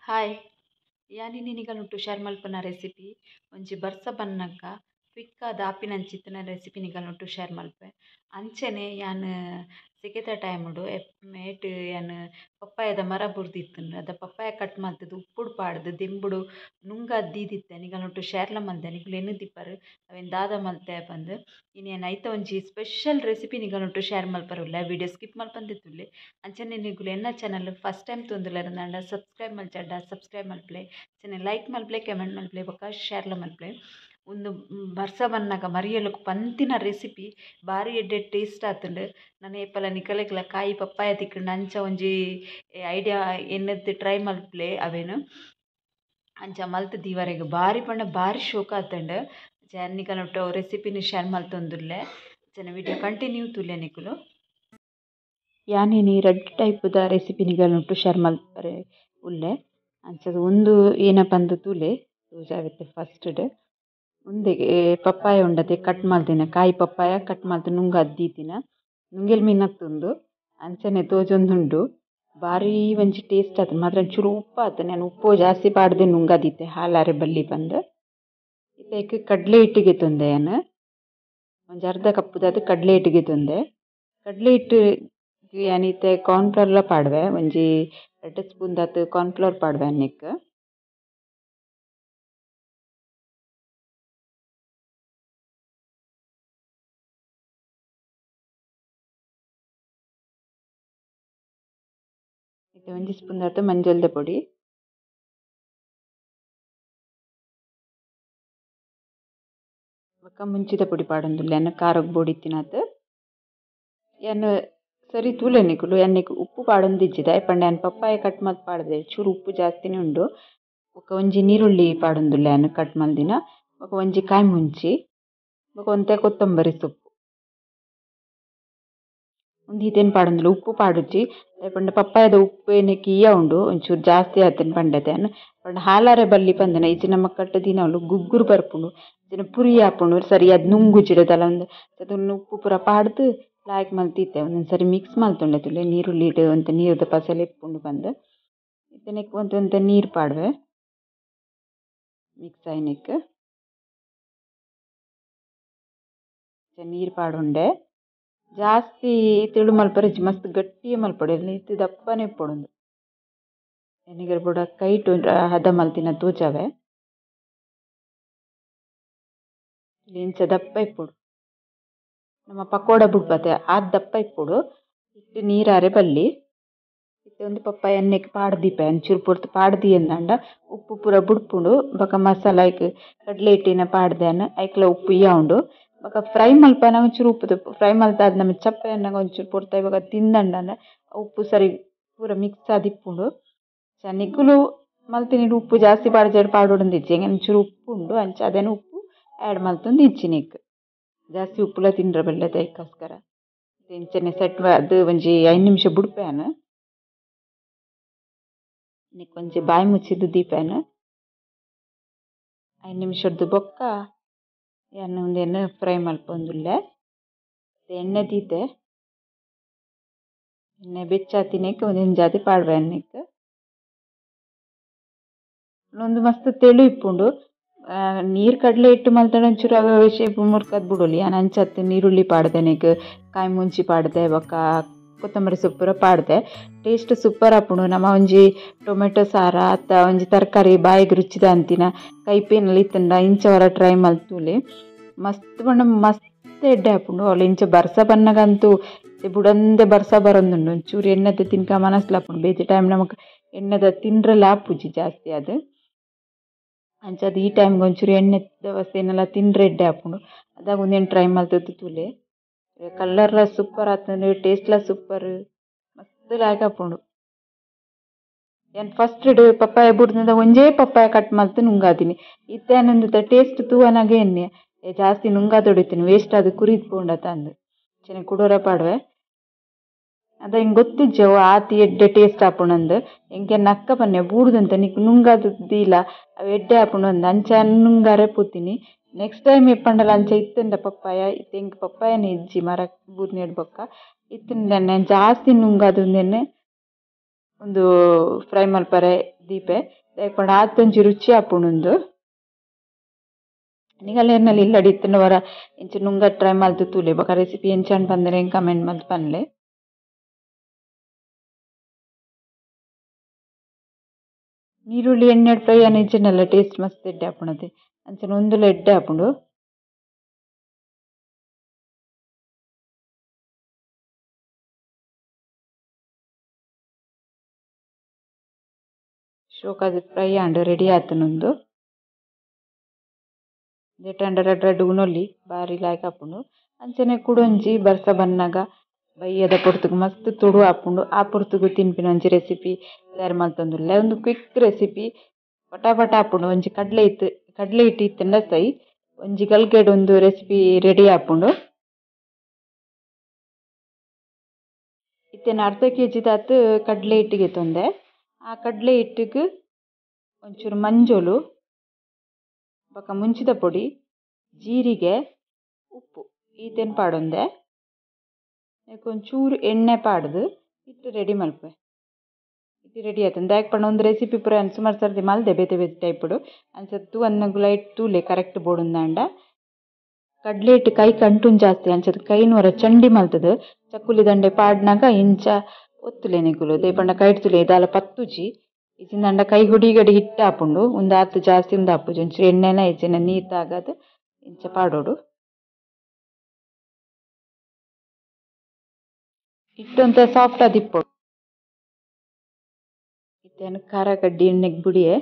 Hi ಯಾನ್ ನಿಗಲುಂಟು share ಮಲ್ಪುನ recipe ಒಂಜಿ ಬರ್ಸ ಬನ್ನಗ ಕ್ವಿಕ್ ಆಪಿನಂಚಿತ್ತಿನ ರೆಸಿಪಿ ನಿಗಲುಂಟು ಶೇರ್ ಮಲ್ಪೆ. ಅಂಚನೆ ಯಾನ್ ಸೆಕೆತ ಟೈಮುಡು ಏಟ್ ಯಾನ್ ಪಪ್ಪಾಯದ ಮರ ಬುರ್ದಿತ್ತುಂಡು ಅದ ಪಪ್ಪಾಯ ಕಟ್ ಮಲ್ತುದು ಉಪ್ಪುಡು ಪಾಡ್ದು ದಿಂಬುಡು ನುಂಗಾದ್ ದೀದಿತ್ತೆ ನಿಗಲುಂಟು ಶೇರ್ಲ ಮಲ್ದೆ ನಿಕುಲು ಎನ್ನುದಿಪ್ಪರು ಅವೆನ್ ದಾದ ಮಲ್ತೆ ಪಂದ್. ಇನಿ ಯಾನ್ ಐತ ಒಂಜಿ ಸ್ಪೆಷಲ್ ರೆಸಿಪಿ ನಿಗಲುಂಟು ಶೇರ್ ಮಲ್ಪರುಲ್ಲೆ ವಿಡಿಯೋ ಸ್ಕಿಪ್ ಮಲ್ಪಂದಿತ್ತುಲ್ಲೆ. ಅಂಚನೆ ನಿಕುಲು ಎನ್ನ channel first time ತೂಂದುಲ್ಲೆರ್ subscribe ಮಲ್ಚಡ್ಡ subscribe ಮಲ್ಪಲೆ, ಅಂಚನೆ ಲೈಕ್ ಮಲ್ಪಲೆ, ಕಮೆಂಟ್ ಮಲ್ಪಲೆ ಬೊಕ್ಕ ಶೇರ್ಲ ಮಲ್ಪಲೆ. ಉಂದು ಬರ್ಸ ಬನ್ನಗ ಮರಿಯಲುಕು ಪಂತಿನ ರೆಸಿಪಿ ಬಾರಿ ಎಡ್ಡೆ ಟೇಸ್ಟ್ ಆತುಂಡು. ನನ ಏಪಲ ನಿಕಲೆಗ್ಲ ಕಾಯಿ ಪಪ್ಪಾಯ ತಿಕ್ಕುಂಡು ಅಂಚ ಒಂಜಿ ಐಡಿಯಾ ಎನ್ನದ್ ಟ್ರೈ ಮಲ್ಪಲೆ ಅವೇನು ಅಂಚ ಮಲ್ತ್ ದೀವರೆಗ್ ಬಾರಿ ಪಂಡ ಬಾರಿ ಶೋಕ ಆತುಂಡು. ನಿಕಲೊಟ್ಟು ರೆಸಿಪಿನ ಶೇರ್ ಮಲ್ತೊಂದುಲ್ಲೆ ಅಂಚನೆ ವಿಡಿಯೋ ಕಂಟಿನ್ಯೂ ತೂಲೆ ನಿಕುಲು. ಯಾನಿನಿ ರಡ್ಡ್ ಟೈಪುದ ರೆಸಿಪಿ ನಿಗಲುಂಟು ಶೇರ್ ಮಲ್ಪರೆ ಉಲ್ಲೆ. ಅಂಚ ಉಂದು ಏನಪಂದ್ ತೂಲೆ ತೋಜಾವೆತ್ತೆ ಫಸ್ಟ್ ಉಂದೆಗೆ ಪಪ್ಪಾಯ ಉಂಡತೆ ಕಟ್ ಮಲ್ತಿನ ಕಾಯಿ ಪಪ್ಪಾಯ ಕಟ್ ಮಲ್ತ್ ನುಂಗಾದ್ ದೀತಿನ ನುಂಗೆಲ್ ಮೀನತ್ತುಂದು ಅಂಚನೆ ತೋಜೊಂದುಂಡು. ಬಾರಿ ಒಂಜಿ ಟೇಸ್ಟ್ ಆತುಂಡು ಮಾತ್ರ ಒಂಚೂರು ಉಪ್ಪು ಆತುಂಡು. ಯಾನ್ ಉಪ್ಪು ಜಾಸ್ತಿ ಪಾಡ್ದೆ ನುಂಗಾದಿತ್ತೆ ಹಾಲಾರೆ ಬಲ್ಲಿ ಪಂದ್. ಇತ್ತೆ ಐಕ್ ಕಡಲೆ ಹಿಟ್ಟು ಗೆತೊಂದೆ ಯಾನ್ ಒಂಜಿ ಅರ್ಧ ಕಪ್ಪುದಾತ್ ಕಡಲೆ ಹಿಟ್ಟು ಗೆತೊಂದೆ. ಕಡಲೆ ಹಿಟ್ಟು ಯಾನ್ ಇತ್ತೆ ಕಾರ್ನ್ಫ್ಲೋರ್ಲ ಪಾಡುವೆ ಒಂಜಿ 2 ಸ್ಪೂನ್ ದಾತ್ ಕಾರ್ನ್ಫ್ಲೋರ್ ಪಾಡುವೆ ಅನ್ನೆಕ್. ಇತ್ತೆ ಒಂಜಿ ಸ್ಪೂನ್ ದಾತ್ ಮಂಜಲ್ದ ಪೊಡಿ, ಬೊಕ್ಕ ಮುಂಚಿದ ಪೊಡಿ ಪಾಡೊಂದುಲ್ಲೆ ಯಾನ್ ಖಾರಗ್ ಬೋಡಿತ್ತಿನಾತ್. ಯಾನ್ ಸರಿ ತೂಲೆ ನಿಕುಲು ಯಾನ್ ಉಪ್ಪು ಪಾಡೊಂದಿಜ್ಜಿ ದಾಯೆ ಪಂಡ ಯಾನ್ ಪಪ್ಪಾಯ ಕಟ್ ಮಲ್ತ್ ಪಾಡ್ದೆ ಚೂರು ಉಪ್ಪು ಜಾಸ್ತಿನೇ ಉಂಡು. ಬೊಕ್ಕ ಒಂಜಿ ನೀರುಳ್ಳಿ ಪಾಡೊಂದುಲ್ಲೆ ಯಾನ್ ಕಟ್ ಮಲ್ದಿನ, ಬೊಕ್ಕ ಒಂಜಿ ಕಾಯಿ ಮುಂಚಿ, ಬೊಕ್ಕ ಒಂತೆ ಕೊತ್ತಂಬರಿ ಸೊಪ್ಪು ಉಂದು ಈತೇನು ಪಾಡೊಂದುಲ್ಲೆ. ಉಪ್ಪು ಪಾಡುಜಿ ದಾಯೆ ಪಂಡ ಪಪ್ಪಾಯದ ಉಪ್ಪು ಏನಕ್ಕೆ ಈಯ ಉಂಡು ಒಂಚೂರು ಜಾಸ್ತಿ ಆತುಂಡು ಪಂಡತೆ ಯಾನ್. ಪಂಡ ಹಾಲಾರೆ ಬಲ್ಲಿ ಪಂದನ ಇಜ್ಜಿ ನಮ್ಮ ಕಟ್ಟ್ ದಿನವಲು ಗುಗ್ಗುರು ಬರ್ಪುಂಡು ಇಜ್ಜಿಂಡ ಪುರಿ ಆಪುಂಡು ಸರಿಯಾದ್ ನುಂಗುಜಿಡ ದಾಲ ಒಂದು ಅದನ್ನು ಉಪ್ಪು ಪೂರ ಪಾಡ್ದು ಲಾಯ್ಕ್ ಮಲ್ತಿತ್ತೆ. ಒಂದೊಂದು ಸರಿ ಮಿಕ್ಸ್ ಮಲ್ತೊಂಡೆ ತೂಲೆ ನೀರುಳ್ಳಿಡ್ ಒಂತೆ ನೀರುದ ಪಸೆಲ ಇಪ್ಪುಂಡು ಪಂದ್. ಇತ್ತೆ ನೆಕ್ಕ್ ಒಂತೆ ಒಂತೆ ನೀರು ಪಾಡುವೆ ಮಿಕ್ಸ್ ಆಯಿನೆಕ್. ನೀರು ಪಾಡುಂಡೆ ಜಾಸ್ತಿ ತೆಳು ಮಲ್ಪರೆ ಮಸ್ತ್ ಗಟ್ಟಿಯೇ ಮಲ್ಪೊಡು ಇತ್ತೆ ದಪ್ಪನೆ ಇಪ್ಪೊಡು. ಎನಿಗರ್ ಬೋಡ ಕೈಟ್ ಹದ ಮಲ್ತಿನ ತೋಜಾವೆ ಇಂಚ ದಪ್ಪ ಇಪ್ಪೊಡು. ನಮ್ಮ ಪಕೋಡ ಬುಡ್ಪತೆ ಆತ್ ದಪ್ಪ ಇಪ್ಪೊಡು. ಇತ್ತೆ ನೀರಾರೆ ಬಲ್ಲಿ. ಇತ್ತೆ ಒಂದು ಪಪ್ಪಾಯ ಎಣ್ಣೆಗೆ ಪಾಡ್ದಿಪ್ಪೆ ಒಂಚೂರು ಪೊರ್ತು ಪಾಡ್ದಿ ಎಂದಾಂಡ ಉಪ್ಪು ಪೂರ ಬುಡ್ಪುಂಡು. ಬೊಕ್ಕ ಮಸಾಲ ಐಕ್ ಕಡಲೆ ಹಿಟ್ಟಿನ ಪಾಡ್ದೆ ಐಕ್ಲ ಉಪ್ಪು ಈಯ ಉಂಡು. ಬೊಕ್ಕ ಫ್ರೈ ಮಲ್ಪನ ಒಂಚೂರು ಉಪ್ಪು ಫ್ರೈ ಮಲ್ತಾದ್ ನಮ್ಮ ಚಪ್ಪೆ ಅನ್ನಗ ಒಂಚೂರು ಪೊರ್ತು ಬೊಕ್ಕ ತಿಂದಂಡ ಉಪ್ಪು ಸರಿ ಪೂರ ಮಿಕ್ಸ್ ಆದಿಪ್ಪುಂಡು. ನಿಕುಲು ಮಲ್ತಿನಿಡ್ ಉಪ್ಪು ಜಾಸ್ತಿ ಪಾಡ್ಜೆಡ್ ಪಾಡೊಡೊಂದಿಜ್ಜಿ ಒಂಚೂರು ಉಪ್ಪು ಉಂಡು ಅಂಚ ಅದೇನು ಉಪ್ಪು ಆ್ಯಡ್ ಮಲ್ತೊಂದಿಜ್ಜಿ ನೆಕ್. ಜಾಸ್ತಿ ಉಪ್ಪುಲ ತಿಂಡ್ರೆ ಬಲ್ಲೆದ ಐಕ್ಕೋಸ್ಕರ. ಇಂಚನೆ ಸೆಟ್ ಅದು ಒಂಜಿ 5 ನಿಮಿಷ ಬುಡ್ಪೇನು ನೆಕ್ ಒಂಜಿ ಬಾಯಿ ಮುಚ್ಚಿದ್ದು ದೀಪೇನು 5 ನಿಮಿಷದ್ದು ಬೊಕ್ಕ ಯಾನ್ ಉಂದೆನ್ ಫ್ರೈ ಮಲ್ಪೊಂದುಲ್ಲೆ. ಎಣ್ಣೆ ದೀತೆ ಎಣ್ಣೆ ಬೆಚ್ಚಾತಿನೆಕ್ ಒಂದೊಂಜಿ ಜಾತಿ ಪಾಡುವೆ ನೆಕ್. ಉಂದು ಮಸ್ತ್ ತೆಳು ಇಪ್ಪುಂಡು. ನೀರು ಕಡಲೆ ಹಿಟ್ಟು ಮಲ್ತಂಡ ಒಂಚೂರು ಅವೆ ಶೇಪ್ ಮುರ್ಕದ್ ಬುಡೊಲಿ. ಯಾನ್ ಅಂಚತ್ ನೀರುಳ್ಳಿ ಪಾಡ್ದೆ ನೆಕ್, ಕಾಯಿ ಮುಂಚಿ ಪಾಡ್ದೆ, ಬೊಕ್ಕ ಕೊತ್ತಂಬರಿ ಸೊಪ್ಪು ಪೂರ ಪಾಡ್ದೆ. ಟೇಸ್ಟ್ ಸೂಪರ್ ಆಪುಂಡು. ನಮ್ಮ ಒಂಜಿ ಟೊಮೆಟೊ ಸಾರ ಅತ್ತ ಒಂಜಿ ತರಕಾರಿ ಬಾಯಿಗ್ ರುಚಿದ ಅಂತಿನ ಕೈಪೇನಲ್ಲಿ ಇತ್ತುಂಡ ಇಂಚ ವರ ಟ್ರೈ ಮಲ್ತೂಲೆ ಮಸ್ತ್ ಪಂಡ ಮಸ್ತ್ ಎಡ್ಡೆ ಆಪುಂಡು. ಅವ್ಲು ಇಂಚ ಬರ್ಸ ಬನ್ನಗಂತೂ ಬುಡಂದೆ ಬರ್ಸ ಬರೊಂದುಂಡು. ಒಂಚೂರು ಎಣ್ಣೆದ ತಿನ್ಕ ಮನಸ್ಲ ಆಪುಂಡು. ಬೇತೆ ಟೈಮ್ ನಮಕ್ ಎಣ್ಣೆದ ತಿಂಡ್ರೆಲ ಆಪುಜಿ ಜಾಸ್ತಿ ಅದು. ಅಂಚ ಅದು ಈ ಟೈಮ್ಗೆ ಒಂಚೂರು ಎಣ್ಣೆದ ವಸ್ತು ಏನೆಲ್ಲ ತಿಂಡ್ರೆ ಎಡ್ಡೆ ಆಪುಂಡು. ಅದಾಗ ಒಂದೇನು ಟ್ರೈ ಮಲ್ತದ್ದು ತೂಲೆ. ಕಲರ್ಲ ಸೂಪರ್ ಆತುಂಡು, ಟೇಸ್ಟ್ಲ ಸೂಪರ್, ಮಸ್ತ್ ಲಾಯ್ಕ್ ಆಪುಂಡು. ಯಾನ್ ಫಸ್ಟ್ ಪಪ್ಪಾಯ ಬುಡ್ದು ಒಂಜೇ ಪಪ್ಪಾಯ ಕಟ್ ಮಲ್ತ್ ನುಂಗಾದಿನಿ. ಇತ್ತೆ ಯಾನೊಂದು ಟೇಸ್ಟ್ ತೂವನಾಗ ಎನ್ನೆ ಜಾಸ್ತಿ ನುಂಗಾದೊಡಿತೀನಿ ವೇಸ್ಟ್ ಅದು ಕುರಿದ್ ಪೋಂಡತ ಅಂದ್ ಅಂಚನೆ ಕುಡೋರ ಪಾಡುವೆ. ಅದ ಹಿಂಗೆ ಗೊತ್ತಿಜ್ಜವು ಆತಿ ಎಡ್ಡೆ ಟೇಸ್ಟ್ ಆಪುಂಡು ಎಂಕೆ ನಕ್ಕ ಪನ್ನೆ ಬೂಡ್ದಂತ ನಿಕ್ ನುಂಗಾದ ದೀಲ ಅವು ಎಡ್ಡೆ ಆಪುಂಡು ಅಂದ್ ಅಂಚ ನುಂಗಾರೆ ಪೋತೀನಿ. ನೆಕ್ಸ್ಟ್ ಟೈಮ್ ಎಪ್ಪಂಡಲ ಅಂಚ ಇತ್ತುಂಡ ಪಪ್ಪಾಯ ಇತ್ತೆ ಎಂಕ್ ಪಪ್ಪಾಯನೇ ಇಜ್ಜಿ ಮರ ಬೂರ್ನೆಡ್ ಬೊಕ್ಕ ಇತ್ತುಂಡ ಜಾಸ್ತಿ ನುಂಗಾದು ಉಂದೆನ್ ಉಂದು ಫ್ರೈ ಮಲ್ಪರೆ ದೀಪೆ ದಾಯೆ ಪಂಡ ಆತೊಂಜಿ ರುಚಿ ಆಪುಂಡು ಉಂದು. ನಿಗಲ್ ಎರ್ನಲ್ ಇಲ್ಲಡ್ ಇತ್ತ್ಂಡ ವರ ಇಂಚ ನುಂಗ ಟ್ರೈ ಮಲ್ತ್ ತೂಲೆ ಬೊಕ ರೆಸಿಪಿ ಎಂಚ ಪಂದ್ ಎಂಕ್ ಕಮೆಂಟ್ ಮಲ್ತ್ ಪನ್ಲೆ. ನೀರುಳ್ಳಿ ಎಣ್ಣೆ ಫ್ರೈ ಆನ ಇಜ್ಜಿಂಡಲ ಟೇಸ್ಟ್ ಮಸ್ತ್ ಎಡ್ಡೆ ಆಪುಂಡು ಅಂಚನೆ ಉಂದುಲ ಎಡ್ಡೆ ಆಪುಂಡು. ಶೋಕಾದ್ ಫ್ರೈ ಆಂಡ್ ರೆಡಿ ಆತುಂಡು ಉಂದು. ದೆಟಾಂಡ ರಡ್ಡ್ ರಡ್ಡ್ ಉನೊಲಿ ಬಾರಿ ಲಾಯ್ಕ್ ಆಪುಂಡು. ಅಂಚನೆ ಕುಡೊಂಜಿ ಬರ್ಸ ಬನ್ನಗ ಬಯ್ಯದ ಪೊರ್ತುಗು ಮಸ್ತ್ ತುಡು ಆಪುಂಡು. ಆ ಪೊರ್ತುಗು ತಿನ್ಪಿನ ಒಂಜಿ ರೆಸಿಪಿ ತಯಾರು ಮಲ್ತೊಂದುಲ್ಲೆ. ಉಂದು ಕ್ವಿಕ್ ರೆಸಿಪಿ ಪಟಾಪಟ ಆಪುಂಡು. ಒಂಜಿ ಕಡಲೆ ಹಿಟ್ಟು ಇತ್ತ್ಂಡ ಸೈ ಒಂಜಿ ಗಲ್ಗೆಡ್ ಒಂದು ರೆಸಿಪಿ ರೆಡಿ ಆಪುಂಡು. ಇತ್ತೆ ಅರ್ಧ ಕೆ ಜಿದಾತ್ ಕಡಲೆ ಹಿಟ್ಟಿಗೆ ತೊಂದೆ. ಆ ಕಡಲೆ ಹಿಟ್ಟಿಗೆ ಒಂಚೂರು ಮಂಜೊಲು ಬೊಕ ಮುಂಚಿದ ಪೊಡಿ, ಜೀರಿಗೆ, ಉಪ್ಪು ಈತೆನ್ ಪಾಡೊಂದೆ. ಒಂಚೂರು ಎಣ್ಣೆ ಪಾಡ್ದು ಹಿಟ್ಟು ರೆಡಿ ಮಲ್ಪೆ. ಹಿಟ್ಟು ರೆಡಿ ಆತುಂಡು. ದಾಯೆಗ್ ಪಂಡ ಒಂದು ರೆಸಿಪಿ ಪೂರ ಯಾನ್ ಸುಮಾರು ಸರ್ತಿ ಮಲ್ದೆ ಬೇತೆ ಬೇತೆ ಟೈಪುಡು. ಅಂಚ ತೂವನ್ನಗ ಲೈಟ್ ತೂಲೆ ಕರೆಕ್ಟ್ ಬೋಡುಂದಾಂಡ. ಕಡಲೆ ಹಿಟ್ಟು ಕೈಕ್ ಅಂಟುನ್ ಜಾಸ್ತಿ ಅಂಚದ ಕೈನ್ ಒರ ಚಂಡಿ ಮಲ್ತುದು ಚಕ್ಕುಲಿ ದಂಡೆ ಪಾಡ್ನಗ ಇಂಚ ಒತ್ತುಲೆ ನಿಕುಲು. ದಾಯೆ ಪಂಡ ಕೈಟ್ ತೂಲೆ ದಾಲ ಪತ್ತುಜಿ. ಇಜ್ಜಿಂದಾಂಡ ಕೈ ಹುಡಿಗಡಿ ಹಿಟ್ಟು ಆಪುಂಡು. ಉಂದು ಆತ್ ಜಾಸ್ತಿ ಉಂದು ಆಪುಜಿ. ಒಂಚೂರು ಎಣ್ಣೆನ ಇಜ್ಜಿಂಡ ನೀರು ತಾಗಾದ್ ಇಂಚ ಪಾಡೊಡು. ಹಿಟ್ಟು ಒಂತೆ ಸಾಫ್ಟ್ ಆದಿಪ್ಪೊಡು. ಇತ್ತೆ ಖಾರ ಕಡ್ಡಿ ಎಣ್ಣೆಗ್ ಬುಡಿಯೆ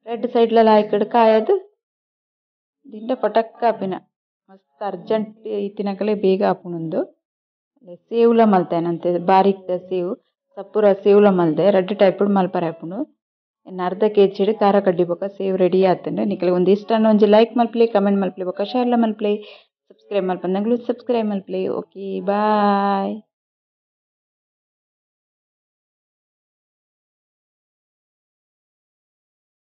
ರೆಡ್ ಸೈಡ್ಲ ಲಾಯ್ಕಡ್ ಕಾಯದ್ ದಿಂಡ ಪಟಕ್ಕ ಆಪಿನ ಮಸ್ತ್ ಅರ್ಜೆಂಟ್ ಇತ್ತಿನಕಲೆ ಬೇಗ ಆಪುಂಡು ಉಂದು. ಸೇವುಲ ಮಲ್ತೇನಂತೆ ಬಾರಿಕ್ ಸೇವು ಸಪೂರ ಸೇವುಲ ಮಲ್ದೆ ರಡ್ಡ್ ಟೈಪುಡು ಮಲ್ಪರೆ ಆಪುಂಡು. ಇನ್ನು ಅರ್ಧ ಕೆ ಜಿಡ್ ಖಾರ ಕಡ್ಡಿ ಬೊಕ ಸೇವ್ ರೆಡಿ ಆತುಂಡು. ನಿಕಲೆ ಒಂದು ಇಷ್ಟ ಒಂಜಿ ಲೈಕ್ ಮಲ್ಪಲೆ, ಕಮೆಂಟ್ ಮಲ್ಪಲೆ ಬೊಕ ಶೇರ್ಲ ಮಲ್ಪಲೆ, ಸಬ್ಸ್ಕ್ರೈಬ್ ಮಲ್ಪಂದಂಗ್ಲು ಸಬ್ಸ್ಕ್ರೈಬ್ ಮಲ್ಪಲೆ. Okay bye.